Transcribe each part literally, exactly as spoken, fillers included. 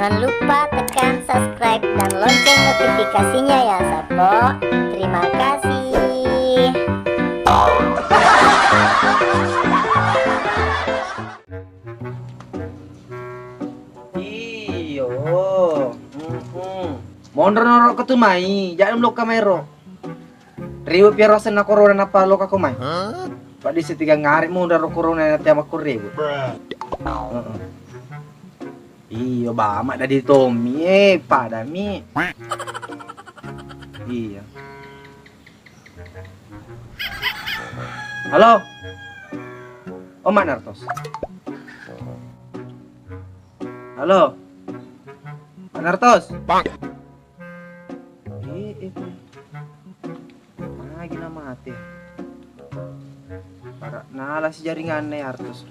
Jangan lupa tekan subscribe dan lonceng notifikasinya ya, Sappo. Terima kasih. Iyo. Mm-mm. Monro noro ketu mai, jangan lokka maero. Riwe piaro asenna corona nappa lokka ko mai. Paddi setiga ngare monro corona na tiama ko riwe. Heeh. Iyo, bama dadi tommi, eh, padami. Iya. Halo. Oh, Mak Nartos. Halo. Mak Nartos. Eh, eh, eh. Magi na mate. Para nala si jaringanna ya Artos.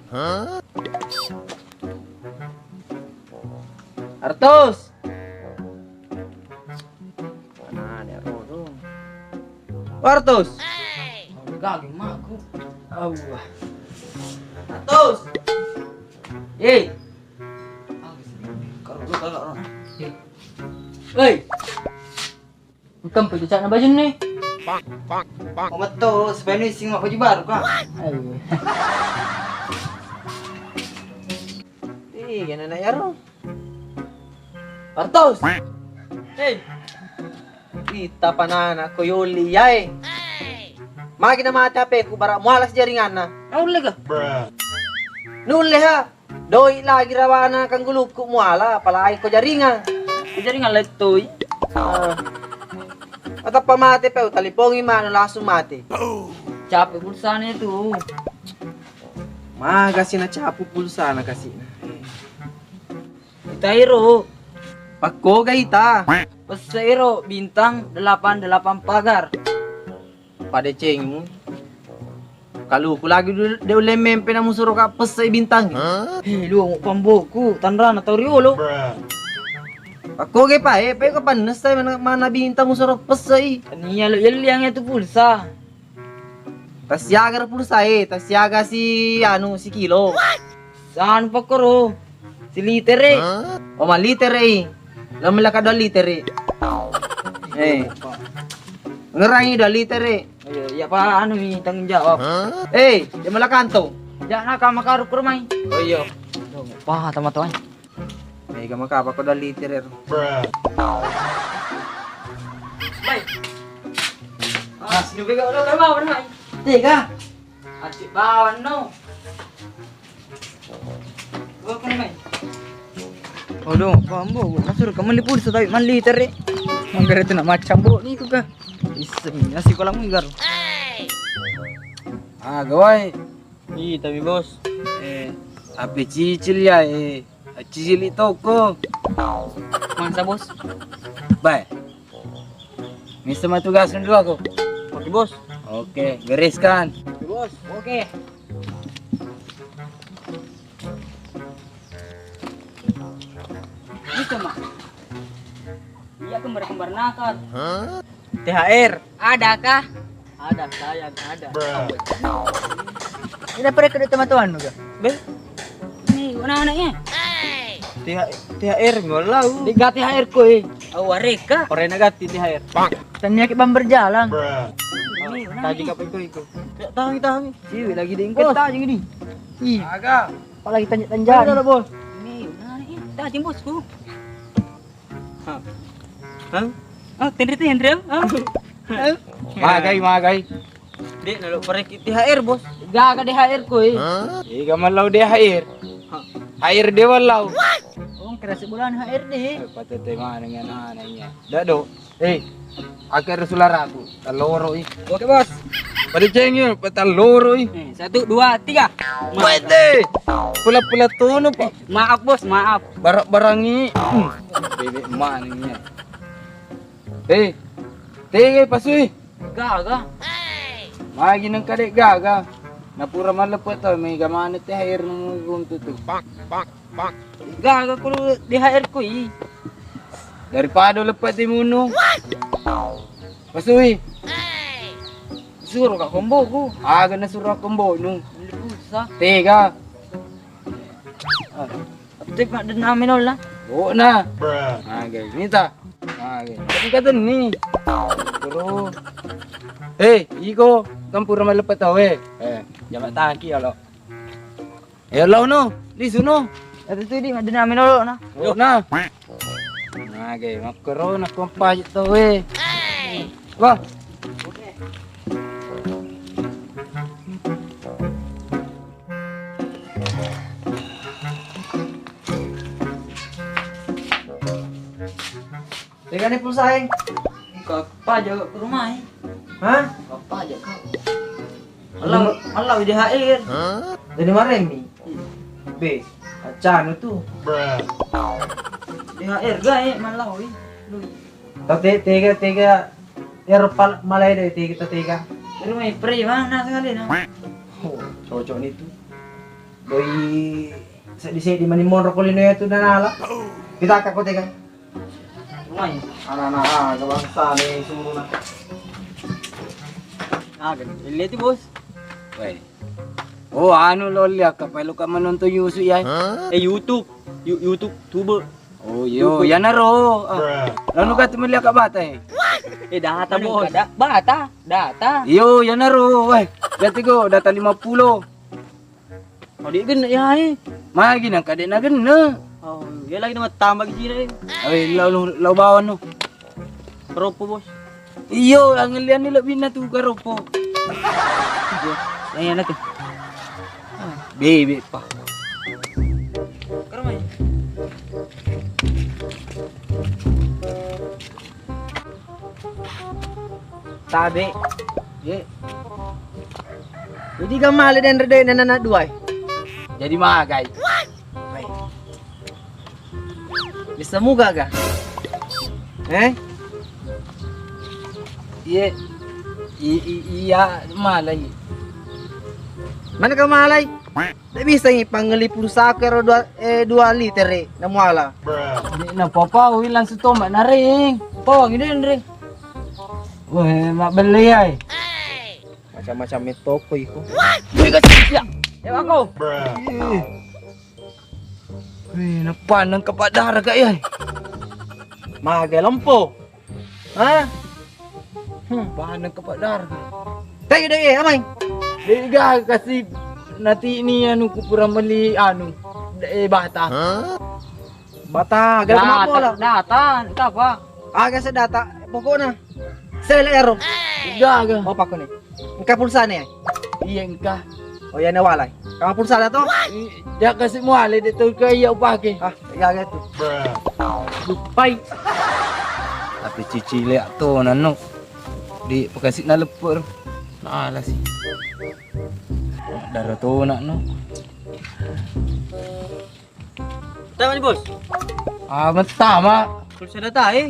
Artos. Mana nih Artos? Artos. Gagal maku. Allah. Artos. Eh. Karo lu kagak, Ron. Hei. Engka mpa cacana bajunna. Oh, metto, supaya nuissing mabaju baru, Kak. Ayo. Ih, gana na yaro. Artos. Hei. Ita panana ko yoli yae. Magi na mate H P ku, bara mualas jaringanna. Naulle ga? Nulle ha. Doi lagi rawana kanggulukku muala, apalagi ko jaringan. Ko jaringan lettoi. Ah. Atappa mate pe, utalipongi manu langsung mate. Capek pulsana itu. Maga si nacapu pulsana kasina. Ita iro. Pakkoga ita. Pesse iro bintang delapan delapan pagar. Padecengimu. Kaluku lagi du-, de ulle mempe namusuro ka pessai bintang. He, lu mau pamboku, tanrana tau riolo. Pakkoge pae, pe ko pannessai mana, mana bintang musuro pessai. Tania lo yelliang itu pulsa. Tasiaga pulsa e, tasiaga si anu, si kilo. San pakoro. Si litere. Oh, malitere i. Lo melaka dua litere. Eh. Ngerangi dua litere. Iya, iya, Pak, anu nih tanggung jawab. Eh, dia malah kantong. Jangan kama karu kurmai. Oh iya. Wah, teman-teman. Mega maka apa ko dua litere. Baik. Ah, sini bega udah, udah, udah, udah. Tiga. Acik bawang no. Gua kena main. Odo, pambo, gua kasur ka melli pulsa tapi melli tere. Manggare tu nak macam bo ni ku ka. Iseng, nasi kolam igar. Ah, gawai. Ih, tapi bos. Eh, apa cicil ya, eh? Accicili toko. Mangsa, Bos. Baik. Misa matugas dulu aku. Oke, Bos. Oke, bereskan. Oke, Bos. Oke. Itu, Mak. Iya, kembar-kembar nakal. T H R. Adakah? Ada, sayang, ada. Ini apa rekor teman-teman juga? Be? Ini anak-anaknya. T H R, T H R, ngolau. Di gati T H R ko, eh. Awareka. Korena gati T H R. Tania ke bang berjalan. Ini anak-anaknya. Tadi kapan kau ikut? Tidak tahu, tahu. Ciwi lagi di Bos. Kita aja gini. Ih. Agak. Apalagi tanya-tanya. Ada, Bos. Ini anak-anaknya. Tajam, Bosku. Hah? Hah? Ah, tenri tenri, ah? Hah? Magai, magai. Dek, nalo pareki T H R, Bos. Gaga T H R ko, eh. Iga mallau T H R. Hah? H R D wallau. Oh, kira sebulan H R D. Eh, patete mana ngana nanya. Dado. Eh, akhir sularaku. Taloroi. Oke, Bos. Pada cengil, taloroi. Eh, satu, dua, tiga. Pede. Pula-pula tunu, Pak. Maaf, Bos, maaf. Barang-barangi. Hmm. Bebek maning ya. Eh, tege pasui. Gaga. Magi nengka dek gaga. Napura mallepe to, mega maneng T H R nu runtu tu. Gaga kulo T H R ku i. Daripada leppe timunu. Pasui. Suro ka komboku. Aga na suro kombonu. Beli pulsa. Tega. Ah, tapi mak dendam menola. Oh, nah. Nah, guys, minta. Nah, guys. Tapi kata ni. Terus. Eh, iko kan pura melepe tau, eh. Eh, jangan taki ya lo. Eh, lo no, lisu no. Kata tu di madena minolo na. Oh, nah. Nah, guys, makkoro nak kompa to, eh. Wah. Tegani pulsae? Engka paja ke rumah e. Hah? Engka paja kau. Malau, malau D H R. Jadi maremi. Be, acanu tu. D H R gae malau i. Lu. Tapi tega tega ero pal malai de tega tega. Rumah pre mana sekali na. Oh, cocok ni tu. Doi seddi-seddi mani monro ko lino e tu nanala. Kita ka ko tega. Mai. Anak-anak aga bangsa ni sumuruna. Aga, lihat tu, Bos. Weh. Oh, anu lo lihat ka, perlu ka menonton Yusuf ya. Eh, YouTube. Yu- YouTube, tuber. Oh, yo, YouTube. Ya naro. Ah. Lalu ka tu melihat ka bata eh. Eh, data, Bos. Bata, data. Yo, ya naro. Weh, lihat tu, data lima puluh. Oh, de' genne' yai. Magi nangka de' na genne'. Oh, iya lagi nama tambah gigi na. Awe, lau, lau, lau bawang no. Karoppo, Bos. Iyo, angellian ni lebbi na tu karoppo. Iya, yang enak tu. Ah, bebe pa. Kerumah. Tabe. Ye. Jadi ga male denre doi nana dua. Jadi magai. Bisa muga ga? Eh? Iye. I- i- iya malai. Mana ka malai? De' bisa i pangeli pulsa ke ro dua, eh, dua liter e, na muala. Napa-apa, wi langsung tomak na ring. Pong ini ring. Weh, mak beli ai. Macam-macam metoko iko. Wih, kasih ya. Ya, aku. Wih, napa nang kepak darah kak ya? Maga lempo. Hah? Hmm, paneng kepak darah. Tayo deh, eh, amai. Dega kasih nanti ini anu kupura meli anu, eh, bata. Bata, gara data, kemana bola? Data, entah apa. Aga sedata, pokoknya. Saya lihat ero. Dega, ga. Oh, pakai nih. Engka pulsa nih. Iya, engka. Oh, iya, nih walai. Kamu pulsa ada tuh? I- Ya kasih muale de' tau ke iya upake. Ah, iya, iya tu. Lupai. Tapi cicile atau nano di pekasi na lepper. Nah, lah sih. Darah tu nak no. Tahu ni, Bos? Ah, mentah, Mak. Pulsa data, eh?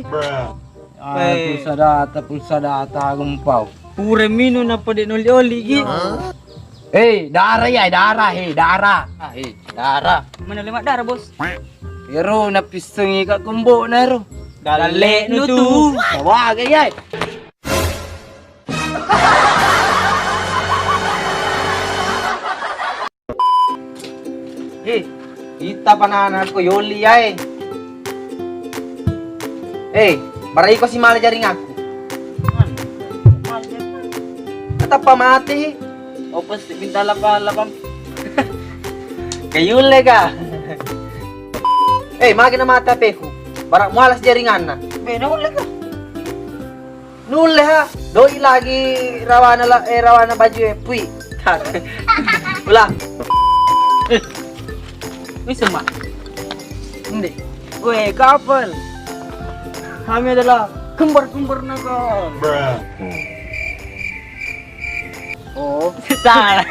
Ah, eh. Pulsa data, pulsa data, gempau. Pura minum apa dek noli-oli, Gi? Hah? Eh, darah ya, darah, eh, darah. Ah, eh, darah. Mana lemak darah, Bos? Ero na pissengi ka kembo na ero. Dalle nu tu. Bawa ke ya. Eh, ita panana ko yoli yae. Eh, barai ko si male jaring aku. Tetap mati. Open bintang delapan delapan. Kayulle ka. Eh, magi na mata peku. Barak mualas jaringanna. Beda ulle ka. Nulle ha, doi lagi rawana la, eh, rawana baju e, pui. Ulang. Eh, wis, Mak. Ndi. Weh, couple. Kami adalah kembar-kembar nakal. Oh, salah.